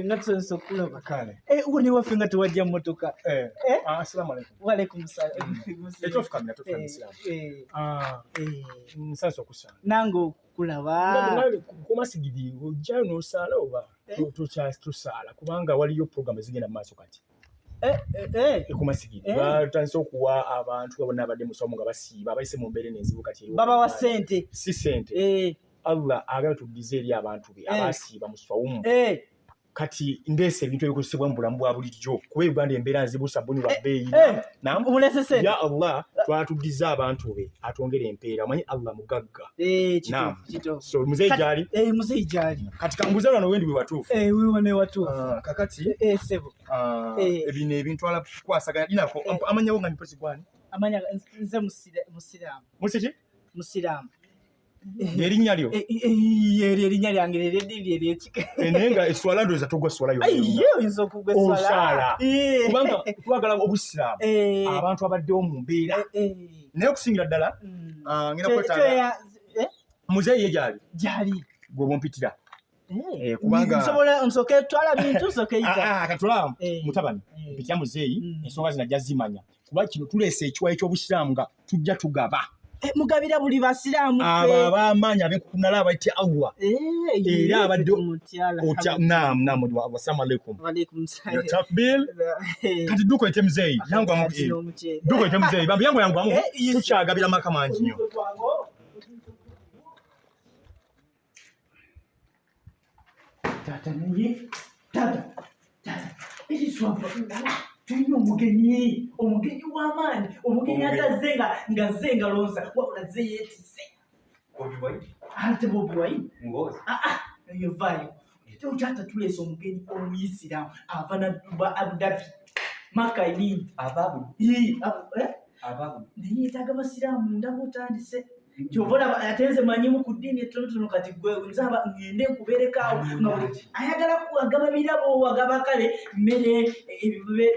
Nga tusanyusa okulaba. Kale. Wano ewaffe nga tewajja mmotoka. Ah, assalamu alaikum. Walaikum salam. Ekyofukamira tofukamira Musiraamu. Ah, nsanyusa okusanga. Nange okukulaba. Ku masigidi ojjayo n'osaala oba tusaala kubanga waliyo program ezigenda mu maaso kati. Ku masigidi batandise okuwa abantu bonna abadde mu somo nga basiiba abayise mu mbeera eno enzibu kati eriwo. Babawa ssente. Si ssente. Allah agala tuddize eri abantu be abasiiba mu swawumu. Kati ndeese ebintu ebikozesebwa mu bulamu bwa bulijjo kuba Uganda embeera nzibu, sabuni lwa bbeeyi. Naam. Mulese ssente. Ya Allah, twatuddiza abantu be atwongere empeera. Omanyi Allah mugagga. Naam. Kituufu. So muzeeyi gyali? Muzeeyi gyali. Kati kambuuze wano wendi we watuufu. Wewe ne watuufu. Kakati, Sebo. Ebino ebintu ala kukwasaganya linako amanyawo nga mipozi gwani? Amanya nze Musiraamu. Musiki? Musiraamu. Erinnya lyo? Eryo erinnya lyange lero eddiini ery'ekika. Naye nga esswala ndowooza togwa sswala yonna. Ye oyinza okugwa esswala. Osaala. Kubanga twagala obusiraamu. Abantu abaddewo mu mbeera. Naye okusingira ddala, ngenda kwetaaga muzeeyi ye gy'ali? Gy'ali. Gwe bwompitira. Kubanga Nsobola nsooke twala bintu, nsooke yita. Katulaamu, mutabani, mpitira muzeeyi, ensonga zino ajja zimanya. Kuba kino tuleese ekiwayi ky'obusiraamu nga tujja tugaba. Mugabira buli basiraamu ffe. Abo ab'amaanyi ab'enkukunala abayita Allah. Era abadde otya? Naam, naam, wa Allah. Assalamu alaikum. Wa alaikum salam. Ya takbir. Kati dduka oyite muzeeyi. Yangu amu. Kati n'omuceere. Dduka oyite muzeeyi. Bambi yangu yangu amu. Tukyagabira amaka mangi nnyo. Taata naye, taata, taata, ekiswampa, tulina omugenyi, omugenyi w'amaanyi, omugenyi atazze nga azze engalo nsa, wabula azze yeetisse. Bobi Wine? Ate Bobi Wine? Muhoozi? Eyo vaayo. Taata tuleese omugenyi Omuyisiraamu ava na Abu Dhabi, Makka I mean. Ava Abu Ii, Ava Abu Naye yeetaaga basiraamu, ndaba otandise. Kyova olaba ate nze manyimu ku ddiini ettonotono kati gwe nze aba ŋŋende nkubeereko awo nga buli ayagala agaba birabo, agaba kale mmere,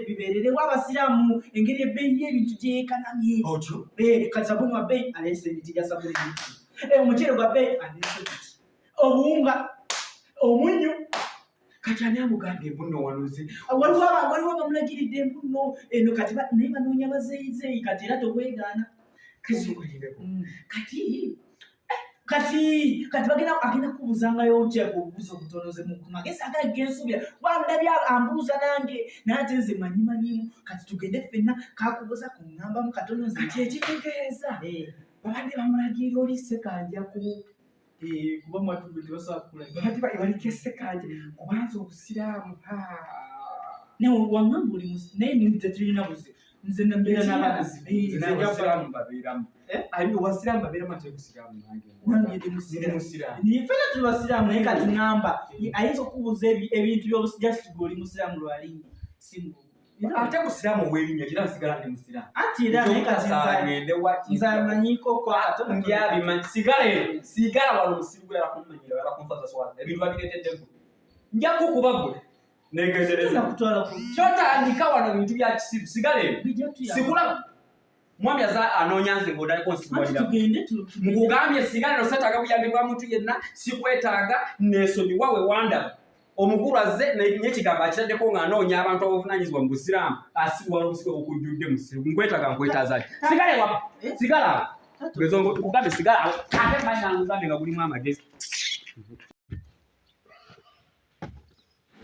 bibeererewo abasiraamu engeri ebbeeyi y'ebintu gye yeekanamye. Otyo? Kati sabuni wa bbeeyi aleese emiti gya sabuni emiti. Omuceere gwa bbeeyi aleese emiti. Obuwunga, omunnyu. Kati ani amugambye embuno wano nze? Waliwo abamulagiridde embuno eno kati naye banoonya bazeeyizeeyi kati era tobwegaana. Kizungulireko. Kati agenda kubuuzangayo ntya obubuuzo obutono nze ku magezi agali gensuubira. Kuba ndabye ambuuza nange, naye ate nze manyimanyimu. Kati tugende ffenna kakubuuza ku ŋŋambamu katono nze. Kati ekitegeeza, babadde bamulagirira oli Ssekanja ku Kuba mwattu gwe tebasobola kukulagira. Babadde baliko Ssekanja kubanza obusiraamu. Ha. Naye waŋŋamba oli naye tetulina buzibu. Nze mbeera n'abaana. Nze nange abasiraamu babeeramu. Ali obasiraamu babeeramu ate busiraamu nange. Nange ndi musiraamu. Ndi musiraamu. Ni ffenna tuli basiraamu naye kati ŋŋamba, ayinza okubuuza ebintu by'obusi-, just gwe oli musiraamu lwa linnya. Si mu- Ate musiraamu ow'erinnya kira nsigala ndi musiraamu. Anti era naye kati Ekyokusaala ŋŋende wa ki? nze amanyiiko kwa ate Ndyabimanyi. Sigala eno. Sigala wano omusiri gwe yalakumanyira, yalakunfaza swala. Ebintu babireetedde ggwe. Nja kukuba ggwe. Negendereza. Nja kutwala ku- Kyotandika wano bintu bya kisiru. Sigala eno. Bijja tuyamba. Sikulaba. Mwami aza anoonya nze ng'odaliko nsibuwalira. Anti tugende tugende. Nkugambye sigala eno, seetaaga buyambi bwa muntu yenna, sikwetaaga, neesonyiwa we wandaba. Omukulu azze n'ekigambo akitaddeko ng'anoonya abantu abavunaanyizibwa mu busiraamu, asibwa n'obusibe obukujjudde mu siru. Nkwetaaga, nkwetaaza ki? Sigala ewa. Sigala awo. Gezongo, nkugambye sigala awo. Ate mmanyi nangugambe nga gulimu amagezi.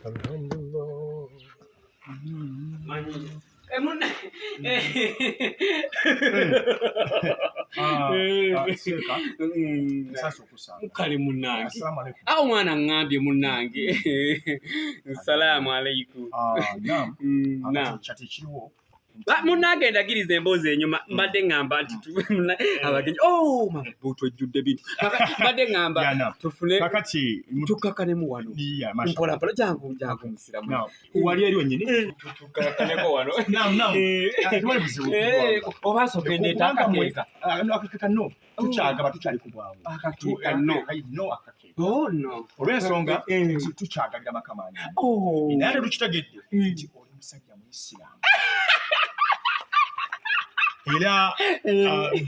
Alhamdulillah. Manyi. Seeka. Nsaasa okusanga. Kale munnange. Assalamu alaikum. Awo mwana ŋŋambye munnange. Assalaamu alaikum. Naam. Naam. Kati ekiriwo. Munnange ndagiriza emboozi enyuma. Mbadde ŋŋamba nti abagenyi. Oh, mama, buutu ojjudde bintu. Mbadde ŋŋamba Ya, naam. tufune Kakati, tukkakanemu wano. Ya, masha. Mpola mpola, jangu, jangu musiramu. Naam. Wali eri wennyini? Tukkakaneko wano. Naam, naam. Tewali buzibu. Oba nsooka ndeeta Kubanga mwe- akakeeka. No, akakeeka no. Tukyagaba, tukyali ku bwangu. Akakeeka no. No, akakeeka. Oh, no. Olw'ensonga, tukyagabira maka mangi. Oh. Naye ate tukitegedde nti oli musajja muyisiraamu. Era,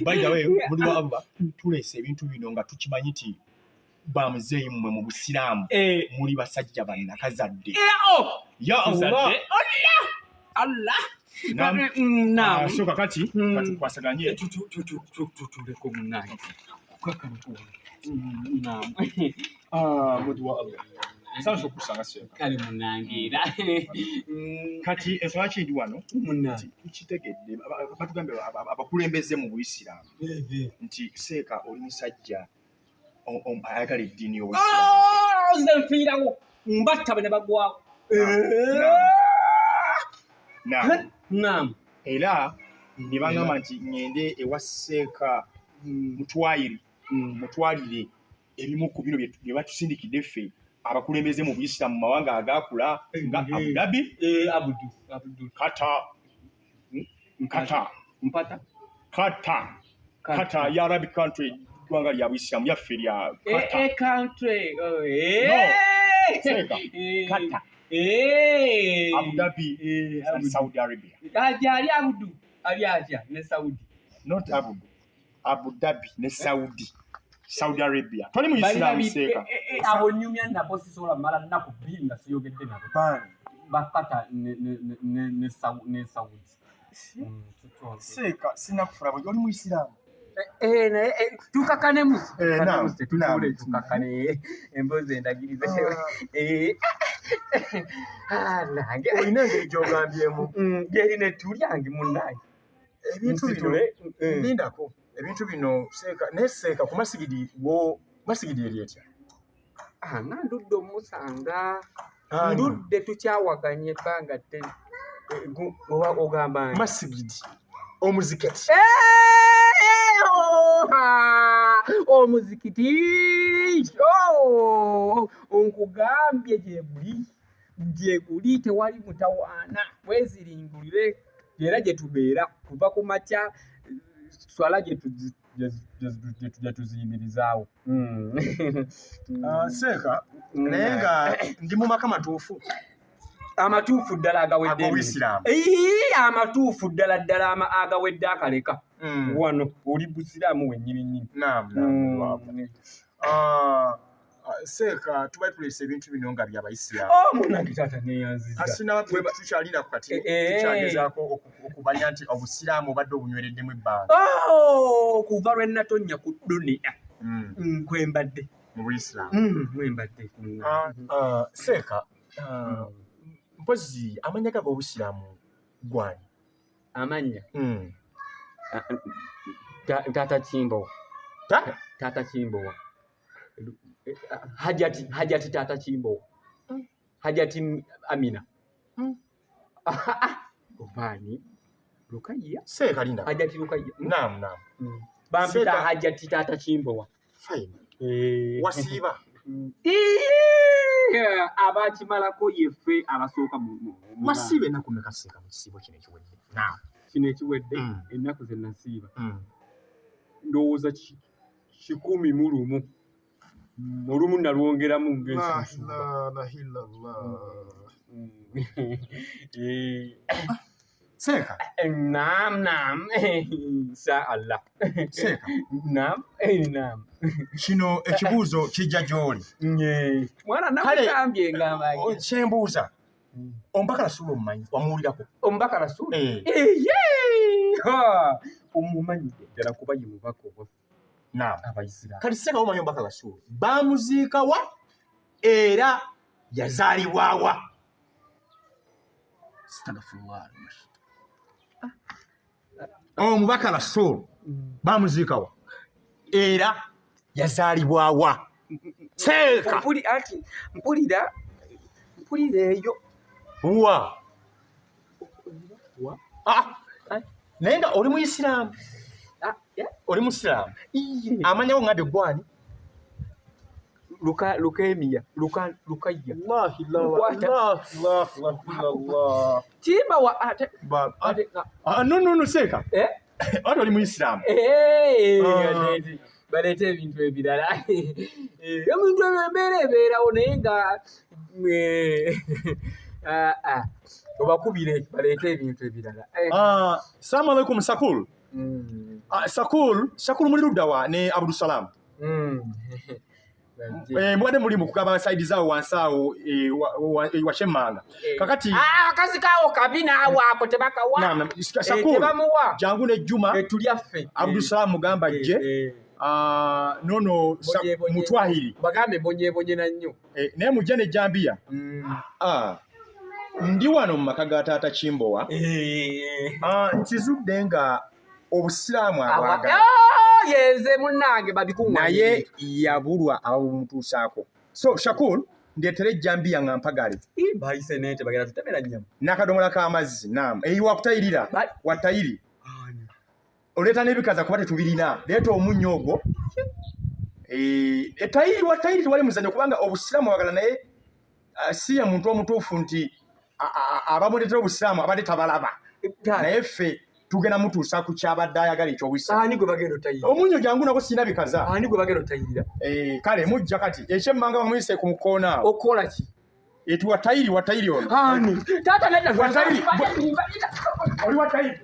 by the way, muli wa Allah, tuleese ebintu bino nga tukimanyi nti Bamuzeeyi mmwe mu Busiraamu muli basajja bannakazadde. Oh! Ya Allah. Allah. Naam. So kakati katukwasaganye. Tutuleko munnange. Naam. Ah, muddu wa Allah. Nsanyuse okukusanga Seeka. Kale munnange era. Kati ensonga kindi wano Munnange. tukitegedde, batugambye abakulembeze mu Buyisiraamu nti Seeka oli musajja ayagala eddiini y'Obuyisiraamu. Oh, nze nfiirawo mbatta bwe bagwawo. Naam. Naam. Era ne bangamba nti ŋŋende ewa Seeka mutwayire mutwalire ebimu ku bino bye batusindikidde ffe abakulembeze mu Buyisiraamu mu mawanga agaakula nga Abu Dhabi, Abudu, Qatar, Qatar, Mpata, Qatar, Qatar ya Arabic country, ggwanga lya Buyisiraamu yaffe lya Qatar. Country. No. Seeka, Qatar, Abu Dhabi and Saudi Arabia. Ali Abudu, ali atya ne Saudi. Not Abu, Abu Dhabi ne Saudi. Saudi Arabia. Toli Muyisiraamu Seeka. Abo nyumya nabo sisobola mala nnaku bbiri nga siyogedde nabo. Ba Qatar ne Saudi. Seeka sinnakufuna bwe oli Muyisiraamu. Naye tukakanemu. Naam, Tutuule tukakane emboozi endagirize. Nange. Olina engeri gy'ogambyemu. Gyerina ettu lyange munnange. Ebintu bino lindako. Ebintu bino Seeka naye Seeka ku masigidi wo masigidi eri etya? Nga ndudde omusanga. Ndudde tukyawaganye ebbanga ttene. Oba ogamba nti masigidi omuzikiti. Omuzikiti nkugambye gye guli tewali mutawaana, weziringulire era gye tubeera kuva ku makya swala gye tuziyimirizaawo. Seeka naye nga ndi mu maka matuufu. Amatuufu ddala agawedde. Ag'Obuyisiraamu. Amatuufu ddala ddala agawedde akaleka. Wano oli Busiraamu wennyini nnyini. Naam, naam. Seeka tuba tuleese ebintu bino nga bya Bayisiraamu. Oh, munnange taata neeyanzizza. Asinaba tukyalina ku kati tukyagezaako okumanya nti Obusiraamu obadde obunywereddemu ebbanga. Oh, kuva lwe natonnya ku dduniya. Kwe mbadde. Mu Buyisiraamu. Mwe mbadde. Seeka, mpozzi amannya ga Obusiraamu gwani? Amannya? Taata Kimbowa. Taata Kimbowa. Hajati Taata Kimbowa. Hajati Amina. Obaani? Lukayya? Seeka linda. Hajati Lukayya. Naam, naam. Bampita Hajati Taata Kimbowa. Fine. Wasiiba? Abakimalako yeffe abasooka mu. Wasiiba ennaku mmeka Seeka mu kisiibo kino ekiwedde? Naam. Kino ekiwedde ennaku ze nasiiba. Ndowooza 101. Olumu nalwongeramu ng'ensusu. La ilaha illallah. Seeka. Naam, naam. Insha Allah. Seeka. Naam, naam. Kino ekibuuzo kijja gy'oli. Mwana nakugambye ngamba. Kyembuuza. Omubaka Rasuulu omumanyi, wamuwulirako? Omubaka Rasuulu? Omumanyidde ddala kuba ye mubaka owaffe. Naam. Abayisiraamu. Kati Seeka omanyi omubaka Rasuulu baamuziika wa era yazaalibwa wa? Astaghfirullah. Omubaka Rasuulu baamuziika wa era yazaalibwa wa? Seeka. Mpulira eyo. Wa? Naye nga oli Muyisiraamu. Oli Musiraamu. Amannya go ngambye gwani? Lukemiya, Lukayya. Allah, Allah, Allah, Allah. Kimba wa ate. No, no, no, Seeka. Ate oli Muyisiraamu. Baleete ebintu ebirala. Ebintu ebyo embeera ebeerawo naye nga obakubire baleete ebintu ebirala. Assalamu alaikum Sakul. Sakul, Sakul muli ludda wa ne Abdulsalam? Mubadde muli mu kugaba saidi zaawo wansi awo washemmanga kakati akazi kaawo kabi naawe ako tebakawa tebamuwa jangu ne Juma etulyaffe Abdulsalam mugamba jje nono mutwahiri bagambe bonyebonye na nnyo naye mujja ne jambiya ndi wano mu maka ga taata Kimbowa nkizudde nga obusiraamu abwagala yenze munnange babikuŋŋaanye naye yabulwa ababumutuusaako. So Shakur ndeetera ejjambiya nga mpagale bayise nente bagenda tutemera nnyama n'akadomola k'amazzi naam eyi wakutayirira watayiri oleeta n'ebikaza kuba tetubirina leeta omunnyo ogwo etayiri watayiri tewali muzannyo kubanga obusiraamu abwagala naye si ye muntu omutuufu nti abamuleetera obusiraamu abadde tabalaba naye ffe tugenda mutuusa ku kyabadde ayagala ekyobusiraamu. Ani gwe bagenda otayirira? Omunnyo jangu nagwo sirina bikaza. Ani gwe bagenda otayirira? Kale mujja kati ekyemmanga bamuyise ku mukoona awo. Okola ki? Eti watayiri watayiri ono. Ani? Taata nedda watayiri. Oli watayiri.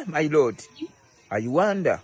My lord, I wonder.